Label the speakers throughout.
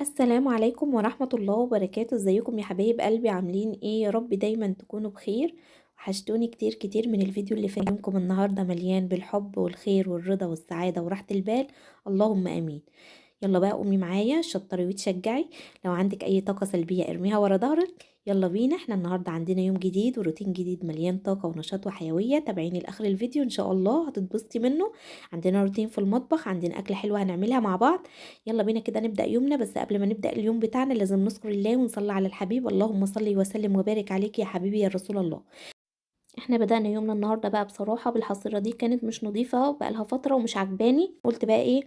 Speaker 1: السلام عليكم ورحمة الله وبركاته. ازيكم يا حبايب قلبي؟ عاملين ايه؟ يا رب دايما تكونوا بخير. وحشتوني كتير كتير من الفيديو اللي فات. يومكم النهاردة مليان بالحب والخير والرضا والسعادة وراحة البال، اللهم امين. يلا بقى قومي معايا شطري وتشجعي، لو عندك اي طاقة سلبية ارميها ورا ظهرك. يلا بينا، احنا النهاردة عندنا يوم جديد وروتين جديد مليان طاقة ونشاط وحيوية. تابعيني لاخر الفيديو ان شاء الله هتتبسطي منه. عندنا روتين في المطبخ، عندنا اكلة حلوة هنعملها مع بعض. يلا بينا كده نبدأ يومنا. بس قبل ما نبدأ اليوم بتاعنا لازم نذكر الله ونصلي على الحبيب، اللهم صل وسلم وبارك عليك يا حبيبي يا رسول الله. احنا بدأنا يومنا النهاردة بقى بصراحة بالحصيرة دي، كانت مش نظيفة وبقالها فترة ومش عجباني. قلت بقى ايه،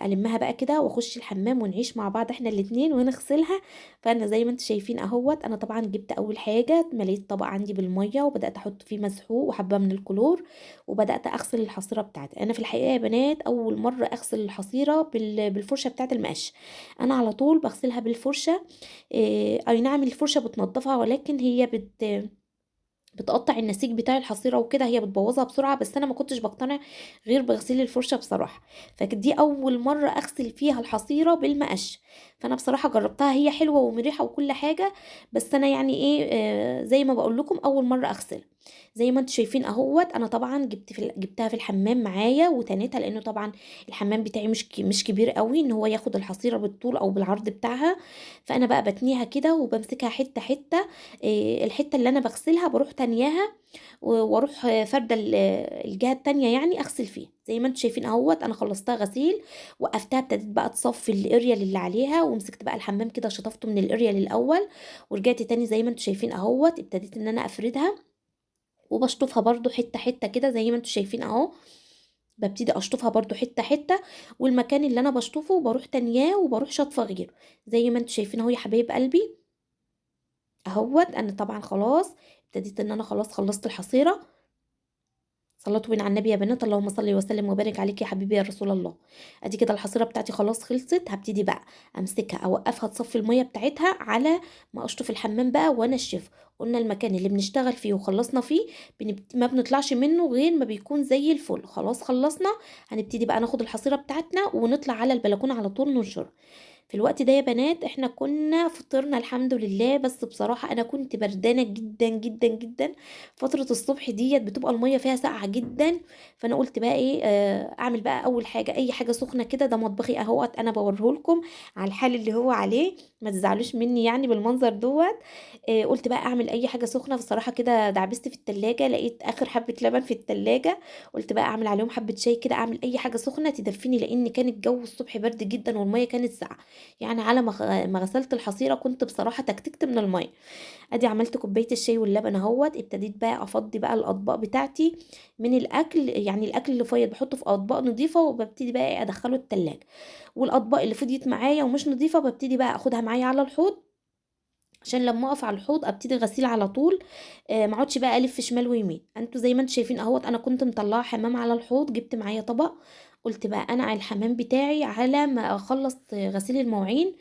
Speaker 1: ألمها بقى كده واخش الحمام ونعيش مع بعض احنا الاتنين ونغسلها. فانا زي ما انتم شايفين اهوت، انا طبعا جبت اول حاجة مليت طبق عندي بالمية وبدات احط فيه مسحوق وحبه من الكلور وبدات اغسل الحصيرة بتاعتي. انا في الحقيقة يا بنات اول مرة اغسل الحصيرة بالفرشه بتاعه المقش. انا على طول بغسلها بالفرشه، اي نعم الفرشة بتنضفها، ولكن هي بتقطع النسيج بتاع الحصيرة وكده، هي بتبوظها بسرعة. بس انا ما كنتش بقتنع غير بغسيل الفرشة بصراحة. فدي اول مرة اغسل فيها الحصيرة بالمقش، فانا بصراحة جربتها، هي حلوة ومريحه وكل حاجة، بس انا يعني ايه، زي ما بقول لكم اول مرة اغسلها. زي ما انتم شايفين اهوت، انا طبعا جبتها في الحمام معايا وتنيتها، لانه طبعا الحمام بتاعي مش كبير قوي ان هو ياخد الحصيرة بالطول او بالعرض بتاعها. فانا بقى بتنيها كده وبمسكها حتة حتة، الحتة اللي انا بغسلها بروح تانياها واروح فرده الجهة التانية يعني اغسل فيها. زي ما انتم شايفين اهوت، انا خلصتها غسيل، وقفتها، ابتديت بقى تصفي الاريال اللي عليها، ومسكت بقى الحمام كده شطفته من الاريال الاول، ورجعت تاني زي ما انتم شايفين اهوت، ابتديت ان انا افردها وبشطفها برضو حتة حتة كده زي ما انتم شايفين اهو. ببتدي اشطفها برضو حتة حتة، والمكان اللي انا بشطفه بروح تانياه وبروح شطفه غيره زي ما انتم شايفين اهو يا حبايب قلبي اهوت. انا طبعا خلاص ابتديت ان انا خلاص خلصت الحصيرة. صلاتوا بين على النبي يا بنات، اللهم صل وسلم وبارك عليك يا حبيبي يا رسول الله. ادي كده الحصيرة بتاعتي خلاص خلصت. هبتدي بقى امسكها اوقفها تصفي المية بتاعتها على ما اشطف الحمام بقى وانشفه. قلنا المكان اللي بنشتغل فيه وخلصنا فيه ما بنطلعش منه غير ما بيكون زي الفل. خلاص خلصنا، هنبتدي بقى ناخد الحصيرة بتاعتنا ونطلع على البلكونه على طول ننشرها. في الوقت ده يا بنات احنا كنا فطرنا الحمد لله، بس بصراحة انا كنت بردانة جدا جدا جدا. فترة الصبح ديت بتبقى المية فيها ساقعة جدا، فانا قلت بقى ايه، اعمل بقى اول حاجة اي حاجة سخنة كده. ده مطبخي اهوت، انا بوريهولكم على الحال اللي هو عليه، ما تزعلوش مني يعني بالمنظر دوت. قلت بقى اعمل اي حاجة سخنة. بصراحة كده دعبست في التلاجة، لقيت اخر حبة لبن في التلاجة، قلت بقى اعمل عليهم حبة شاي كده، اعمل اي حاجة سخنة تدفيني، لان كان الجو الصبح برد جدا والمية كانت ساقعة. يعني على ما غسلت الحصيرة كنت بصراحة تكتكت من المية. ادي عملت كوباية الشاي واللبن اهوت. ابتديت بقى افضي بقى الاطباق بتاعتي من الاكل، يعني الاكل اللي فايض بحطه في اطباق نظيفة وببتدي بقى ادخله التلاجة، والاطباق اللي فضيت معايا ومش نظيفة ببتدي بقى اخدها معايا على الحوض، عشان لما اقف على الحوض ابتدي غسيل على طول، ما اقعدش بقى الف شمال ويمين. انتوا زي ما انتوا شايفين اهوت، انا كنت مطلعه حمام على الحوض، جبت معايا طبق، قلت بقى انا على الحمام بتاعي على ما اخلص غسيل المواعين،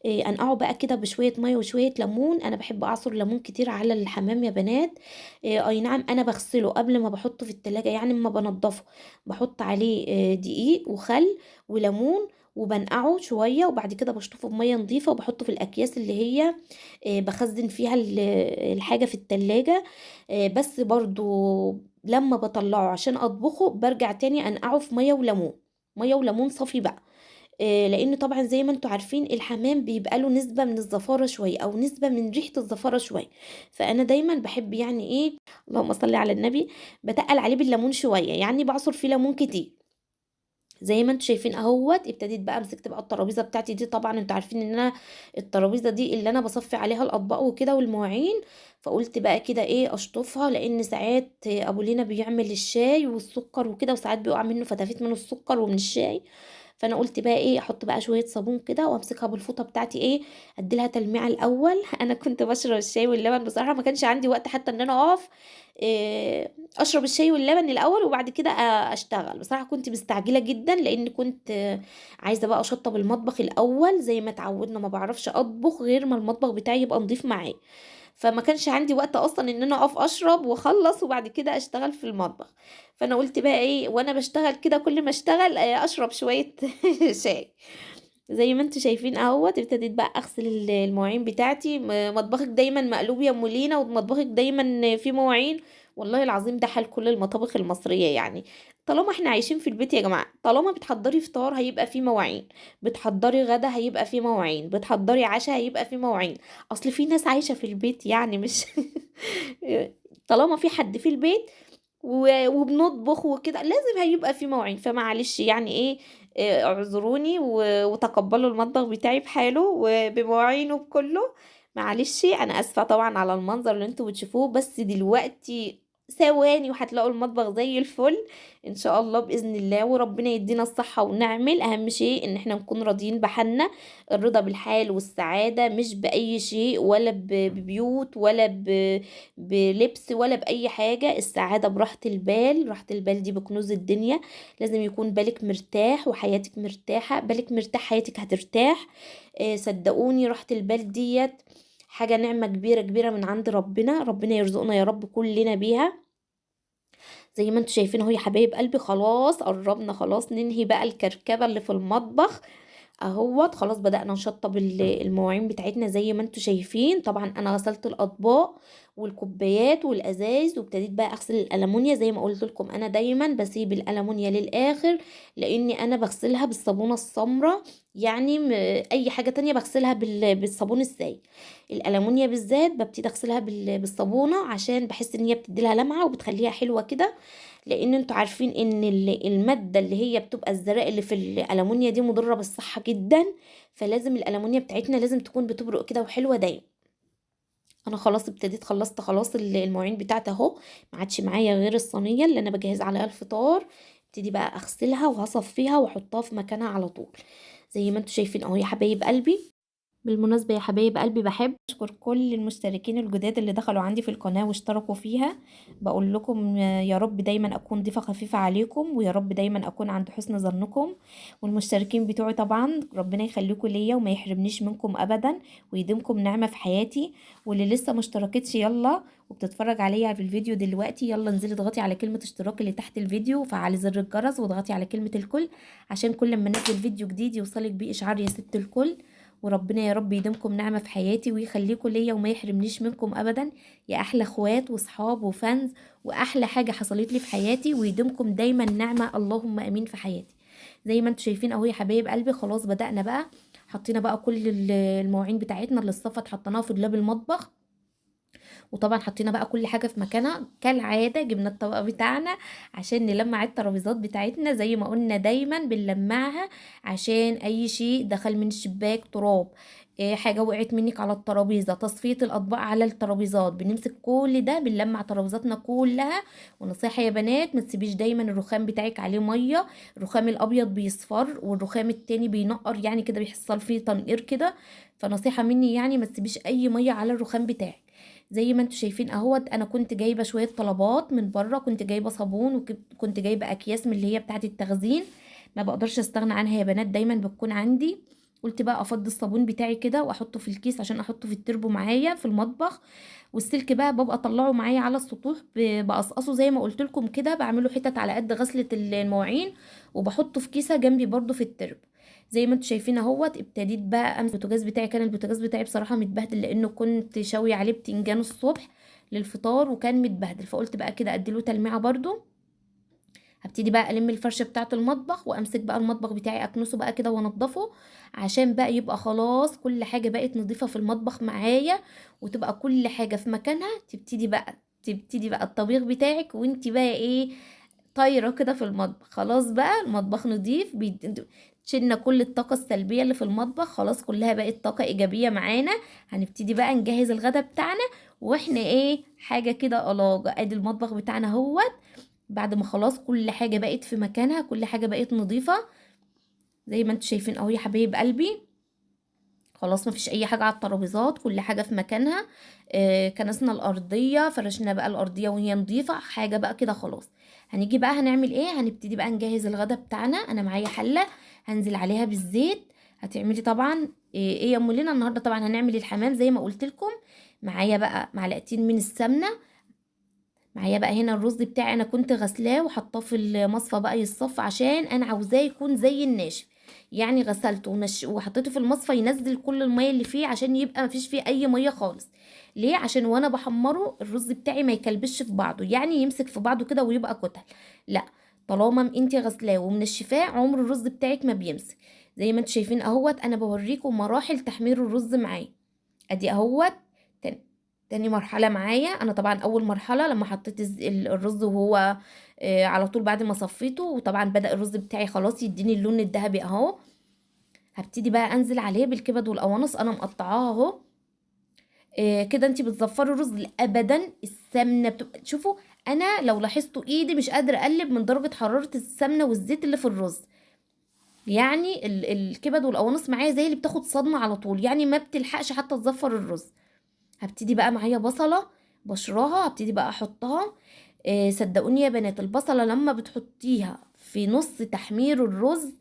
Speaker 1: انقعه بقى كده بشوية مية وشوية ليمون. انا بحب اعصر ليمون كتير على الحمام يا بنات. اي نعم انا بغسله قبل ما بحطه في التلاجة، يعني اما بنضفه بحط عليه دقيق وخل وليمون وبنقعه شوية، وبعد كده بشطفه بميه نظيفة وبحطه في الاكياس اللي هي بخزن فيها الحاجة في التلاجة. بس برضو لما بطلعه عشان اطبخه برجع تاني انقعه في مية وليمون، مية وليمون صافي بقى، لان طبعا زي ما انتوا عارفين الحمام بيبقى له نسبه من الزفاره شوية او نسبه من ريحه الزفاره شوية، فانا دايما بحب يعني ايه، اللهم صل على النبي، بتقل عليه بالليمون شوية، يعني بعصر فيه ليمون كتير. زي ما انتوا شايفين اهوت. ابتديت بقى مسكت بقى الترابيزة بتاعتي دي، طبعا انتوا عارفين ان انا الترابيزة دي اللي انا بصفي عليها الاطباق وكده والمواعين، فقلت بقى كده ايه اشطفها، لان ساعات ابو لينا بيعمل الشاي والسكر وكده، وساعات بيقع منه فتافيت من السكر ومن الشاي، فانا قلت بقى ايه احط بقى شوية صابون كده وامسكها بالفوطه بتاعتي ايه اديلها تلميعه الاول. انا كنت بشرب الشاي واللبن بصراحة، ما كانش عندي وقت حتى ان انا اقف اشرب الشاي واللبن الاول وبعد كده اشتغل. بصراحة كنت مستعجلة جدا، لان كنت عايزه بقى اشطب المطبخ الاول زي ما اتعودنا، ما بعرفش اطبخ غير ما المطبخ بتاعي يبقى نضيف معايا، فما كانش عندي وقت اصلا ان انا اقف اشرب واخلص وبعد كده اشتغل في المطبخ. فانا قلت بقى ايه وانا بشتغل كده كل ما اشتغل اشرب شوية شاي. زي ما انتم شايفين اهوت. ابتديت بقى اغسل المواعين بتاعتي. مطبخك دايما مقلوب يا ام لينا، ومطبخك دايما فيه مواعين. والله العظيم ده حال كل المطابخ المصرية يعني. طالما احنا عايشين في البيت يا جماعة، طالما بتحضري فطار هيبقى فيه مواعين، بتحضري غدا هيبقى فيه مواعين، بتحضري عشاء هيبقى فيه مواعين. اصل في ناس عايشة في البيت يعني، مش طالما في حد في البيت وبنطبخ وكده لازم هيبقى في مواعين. فمعلش يعني ايه، اعذروني وتقبلوا المطبخ بتاعي بحاله وبمواعينه بكله. معلش انا اسفة طبعا على المنظر اللي انتوا بتشوفوه، بس دلوقتي ثواني وهتلاقوا المطبخ زي الفل ان شاء الله باذن الله. وربنا يدينا الصحة ونعمل. اهم شيء ان احنا نكون راضيين بحالنا، الرضا بالحال والسعادة، مش باي شيء ولا ببيوت ولا بلبس ولا باي حاجة. السعادة براحة البال، راحة البال دي بكنوز الدنيا. لازم يكون بالك مرتاح وحياتك مرتاحة، بالك مرتاح حياتك هترتاح. صدقوني راحة البال ديت حاجة نعمة كبيرة كبيرة من عند ربنا، ربنا يرزقنا يا رب كلنا بيها. زي ما انتوا شايفين اهو يا حبايب قلبي، خلاص قربنا خلاص ننهي بقى الكركبة اللي في المطبخ اهوت. خلاص بدأنا نشطب المواعين بتاعتنا زي ما انتوا شايفين. طبعا انا غسلت الاطباق والكوبايات والازايز، وابتديت بقى اغسل الالمونيا. زي ما قلت لكم انا دايما بسيب الالمونيا للاخر، لاني انا بغسلها بالصابونه السمراء، يعني اي حاجة تانية بغسلها بالصابون السائل. الالمونيا بالذات ببتدي اغسلها بالصابونه عشان بحس ان هي بتدي لها لمعة وبتخليها حلوة كده، لان انتوا عارفين ان المادة اللي هي بتبقى الزراء اللي في الالمونيا دي مضرة بالصحة جدا، فلازم الالمونيا بتاعتنا لازم تكون بتبرق كده وحلوه دايما. انا خلاص ابتديت خلصت خلاص المواعين بتاعتي اهو، ما عادش معايا غير الصينية اللي انا بجهز عليها الفطار. ابتدي بقى اغسلها وهصفيها واحطها في مكانها على طول زي ما انتوا شايفين اهو يا حبايب قلبي. بالمناسبة يا حبايب قلبي بحب أشكر كل المشتركين الجداد اللي دخلوا عندي في القناة واشتركوا فيها. بقول لكم يا رب دايما أكون ضيفة خفيفة عليكم، ويا رب دايما أكون عند حسن ظنكم. والمشتركين بتوعي طبعا ربنا يخليكم ليا وما يحرمنيش منكم أبدا، ويديمكم نعمة في حياتي. واللي لسه ما اشتركتش يلا وبتتفرج عليا في الفيديو دلوقتي، يلا انزلي اضغطي على كلمة اشتراك اللي تحت الفيديو، وفعلي زر الجرس، واضغطي على كلمة الكل عشان كل ما انزل فيديو جديد يوصلك بيه إشعار يا ست الكل. وربنا يا رب يديمكم نعمة في حياتي ويخليكم ليا وما يحرمنيش منكم أبدا يا أحلى اخوات وصحاب وفانز وأحلى حاجة حصلت لي في حياتي، ويديمكم دايما نعمة اللهم أمين في حياتي. زي ما انتم شايفين اهو يا حبايب قلبي، خلاص بدأنا بقى، حطينا بقى كل المواعين بتاعتنا اللي اتصفت حطيناها في دولاب المطبخ، وطبعا حطينا بقى كل حاجة في مكانها كالعادة. جبنا الطبق بتاعنا عشان نلمع الترابيزات بتاعتنا زي ما قلنا دايما بنلمعها، عشان اي شيء دخل من الشباك تراب، حاجة وقعت منك على الترابيزة، تصفية الاطباق على الترابيزات، بنمسك كل ده بنلمع ترابيزاتنا كلها. ونصيحة يا بنات، ما تسيبيش دايما الرخام بتاعك عليه مية، الرخام الابيض بيصفر والرخام التاني بينقر، يعني كده بيحصل فيه تنقير كده. فنصيحه مني يعني ما تسيبيش اي مية على الرخام بتاعك. زي ما انتوا شايفين اهوت، انا كنت جايبه شوية طلبات من بره، كنت جايبه صابون وكنت جايبه اكياس من اللي هي بتاعه التخزين، ما بقدرش استغنى عنها يا بنات، دايما بتكون عندي. قلت بقى افضي الصابون بتاعي كده واحطه في الكيس عشان احطه في التربو معايا في المطبخ، والسلك بقى ببقى اطلعه معايا على السطوح، بقصقصه زي ما قلت لكم كده، بعمله حتت على قد غسله المواعين وبحطه في كيسه جنبي برده في التربو. زي ما انتوا شايفين اهوت. ابتديت بقى امسك البوتاجاز بتاعي، كان البوتاجاز بتاعي بصراحة متبهدل لانه كنت شاويه عليه بتنجان الصبح للفطار وكان متبهدل، فقلت بقى كده اديله تلميعه برده. هبتدي بقى الم الفرشة بتاعه المطبخ وامسك بقى المطبخ بتاعي اكنسه بقى كده وانضفه، عشان بقى يبقى خلاص كل حاجة بقت نظيفة في المطبخ معايا وتبقى كل حاجة في مكانها. تبتدي بقى الطبيخ بتاعك وانتي بقى ايه طايره كده في المطبخ. خلاص بقى المطبخ نظيف، شلنا كل الطاقة السلبية اللي في المطبخ، خلاص كلها بقت طاقة ايجابية معانا. هنبتدي بقى نجهز الغدا بتاعنا واحنا ايه حاجة كده قلاجه. ادي المطبخ بتاعنا اهوت، بعد ما خلاص كل حاجة بقت في مكانها، كل حاجة بقت نظيفة زي ما انتوا شايفين اهو يا حبايب قلبي. خلاص مفيش اي حاجة على الترابيزات، كل حاجة في مكانها. كنسنا الارضية، فرشنا بقى الارضية وهي نظيفة، حاجة بقى كده خلاص. هنيجي بقى هنعمل ايه؟ هنبتدي بقى نجهز الغدا بتاعنا. انا معايا حله هنزل عليها بالزيت. هتعملي طبعا ايه يا ام لينا النهارده؟ طبعا هنعمل الحمام زي ما قلت لكم. معايا بقى معلقتين من السمنة، معايا بقى هنا الرز بتاعي انا كنت غسلاه وحطاه في المصفى بقى يتصفى عشان انا عاوزاه يكون زي الناشف. يعني غسلته وحطيته في المصفى ينزل كل المية اللي فيه عشان يبقى مفيش فيه اي مية خالص. ليه؟ عشان وانا بحمره الرز بتاعي ما يكلبش في بعضه، يعني يمسك في بعضه كده ويبقى كتل. لا، طالما انت غسلاه ومنشفاه عمر الرز بتاعك ما بيمسك. زي ما انتم شايفين اهوت انا بوريكم مراحل تحمير الرز معايا. ادي اهوت تاني مرحلة معايا. انا طبعا اول مرحلة لما حطيت الرز وهو على طول بعد ما صفيته، وطبعا بدأ الرز بتاعي خلاص يديني اللون الذهبي اهو. هبتدي بقى انزل عليه بالكبد والقوانص، انا مقطعاها اهو. كده انتي بتزفري الرز ابدا. السمنة بتبقى، شوفوا انا لو لاحظتوا ايدي مش قادرة اقلب من درجه حرارة السمنة والزيت اللي في الرز. يعني الكبد والقوانص معايا زي اللي بتاخد صدمة على طول، يعني ما بتلحقش حتى تزفر الرز. هبتدي بقى معايا بصله بشراها، هبتدي بقى احطها. صدقوني يا بنات، البصله لما بتحطيها في نص تحمير الرز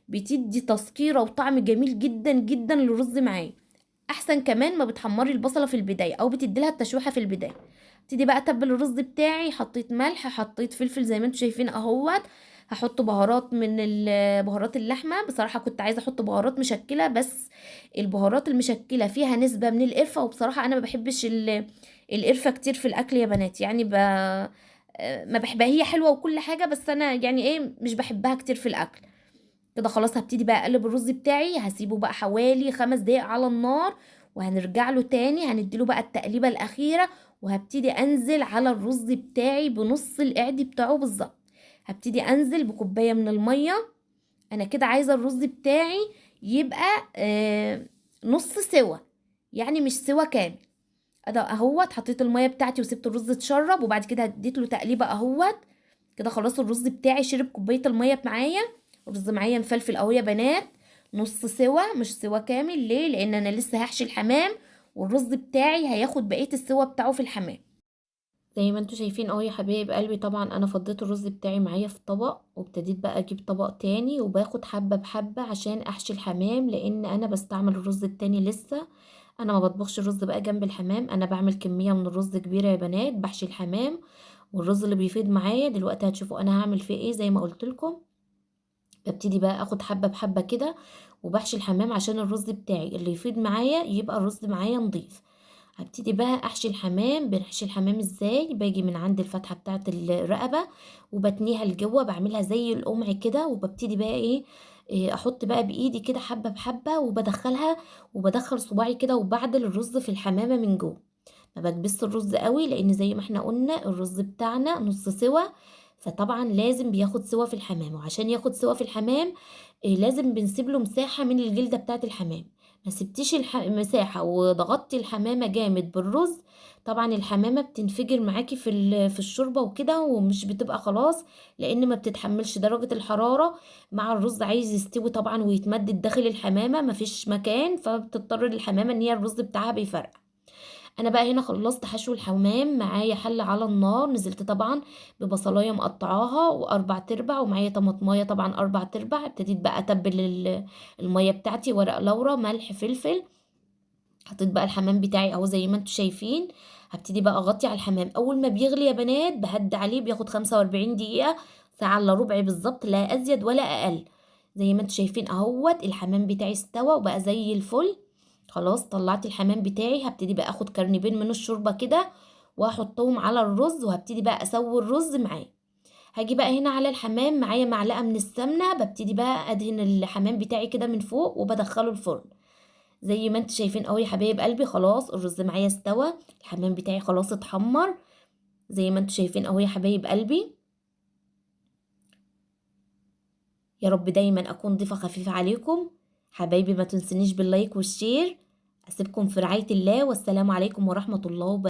Speaker 1: بتدي تسكيره وطعم جميل جدا جدا للرز معاه، احسن كمان ما بتحمري البصله في البداية او بتدي لها التشويحه في البداية. ابتدي بقى اتبل الرز بتاعي، حطيت ملح، حطيت فلفل زي ما انتم شايفين اهوت. هحط بهارات من بهارات اللحمة. بصراحة كنت عايزه احط بهارات مشكلة، بس البهارات المشكلة فيها نسبه من القرفه، وبصراحة انا ما بحبش القرفه كتير في الاكل يا بنات، يعني ما بحبها. هي حلوة وكل حاجة، بس انا يعني ايه مش بحبها كتير في الاكل. كده خلاص هبتدي بقى اقلب الرز بتاعي، هسيبه بقى حوالي 5 دقايق على النار، وهنرجع له تاني هنديله بقى التقليبه الاخيرة، وهبتدي انزل على الرز بتاعي بنص القعد بتاعه بالظبط. هبتدي انزل بكوبايه من المية. انا كده عايزه الرز بتاعي يبقى نص سوا، يعني مش سوا كامل. ادا اهوت حطيت المية بتاعتي وسبت الرز اتشرب، وبعد كده اديت له تقليبه اهوت. كده خلاص الرز بتاعي شرب كوباية المية معايا. الرز معايا مفلفل اهو يا بنات، نص سوا مش سوا كامل. ليه؟ لان انا لسه هحشي الحمام، والرز بتاعي هياخد بقية السوا بتاعه في الحمام. زي ما انتوا شايفين اهو يا حبايب قلبي، طبعا انا فضيت الرز بتاعي معايا في طبق، وابتديت بقى اجيب طبق تاني وباخد حبه بحبه عشان احشي الحمام، لان انا بستعمل الرز التاني لسه. انا ما بطبخش الرز بقى جنب الحمام، انا بعمل كمية من الرز كبيرة يا بنات، بحشي الحمام، والرز اللي بيفيض معايا دلوقتي هتشوفوا انا هعمل فيه ايه. زي ما قلت لكم ببتدي بقى اخد حبه بحبه كده وبحشي الحمام عشان الرز بتاعي اللي يفيض معايا يبقى الرز معايا نضيف. هبتدي بقى احشي الحمام. بنحشي الحمام ازاي؟ باجي من عند الفتحة بتاعه الرقبة وبتنيها لجوه، بعملها زي القمع كده، وببتدي بقى ايه، احط بقى بايدي كده حبه بحبه وبدخلها، وبدخل صباعي كده وبعدل الرز في الحمامة من جوه. ما بكبسش الرز قوي، لان زي ما احنا قلنا الرز بتاعنا نص سوا، فطبعا لازم بياخد سوا في الحمام، وعشان ياخد سوا في الحمام لازم بنسيب له مساحة من الجلدة بتاعه الحمام. ما سبتيش مساحة وضغطتي الحمامة جامد بالرز، طبعا الحمامة بتنفجر معاكي في الشوربة وكده، ومش بتبقى خلاص، لان ما بتتحملش درجه الحرارة مع الرز، عايز يستوي طبعا ويتمدد داخل الحمامة، مفيش مكان، فبتضطر الحمامة ان هي الرز بتاعها بيفرقع. انا بقى هنا خلصت حشو الحمام، معايا حله على النار، نزلت طبعا ببصلايه مقطعاها واربع تربع، ومعايا طماطمايه طبعا 4 تربع. ابتديت بقى اتبل المية بتاعتي، ورق لورا، ملح، فلفل. حطيت بقى الحمام بتاعي اهو زي ما انتم شايفين. هبتدي بقى اغطي على الحمام. اول ما بيغلي يا بنات بهد عليه، بياخد 45 دقيقة، ساعة الا ربع بالظبط، لا ازيد ولا اقل. زي ما انتم شايفين اهوت الحمام بتاعي استوى وبقى زي الفل. خلاص طلعت الحمام بتاعي. هبتدي بقى اخد كرنبين من الشوربة كده واحطهم على الرز، وهبتدي بقى اسوي الرز معاه. هاجي بقى هنا على الحمام، معايا معلقه من السمنة، ببتدي بقى ادهن الحمام بتاعي كده من فوق وبدخله الفرن. زي ما انتم شايفين اهو يا حبايب قلبي، خلاص الرز معايا استوى، الحمام بتاعي خلاص اتحمر زي ما انتم شايفين اهو يا حبايب قلبي. يا رب دايما اكون ضيفه خفيفة عليكم حبايبي، ما تنسونيش بال like وال share. اسيبكم في رعاية الله، والسلام عليكم ورحمة الله وبركاته.